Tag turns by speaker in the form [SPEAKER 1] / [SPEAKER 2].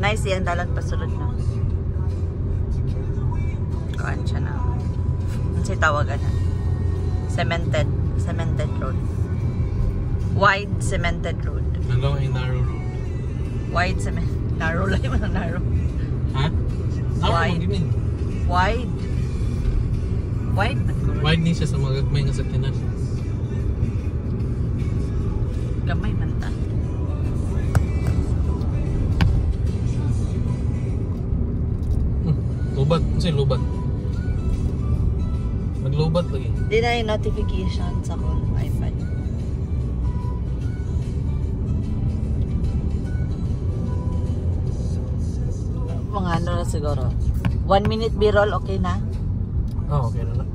[SPEAKER 1] Nice iyang dalan pasulod na. Kuan siya na. Ano tawagan na? Cemented. Cemented road. Wide cemented road.
[SPEAKER 2] Nalaw ay narrow road.
[SPEAKER 1] Wide cement. Narrow lang yung mga narrow.
[SPEAKER 2] Ha? Narrow
[SPEAKER 1] Wide.
[SPEAKER 2] man gini.
[SPEAKER 1] Wide. Wide man ko.
[SPEAKER 2] Wide ni siya sa mga gagmay nga sakyanan.
[SPEAKER 1] Gamay man ta.
[SPEAKER 2] Lubat. Ano lubat? Naglubat lagi.
[SPEAKER 1] Di na yung notification sa akong iPad. Mga ano na siguro. 1 minute b-roll, okay na?
[SPEAKER 2] Ah, okay na lang.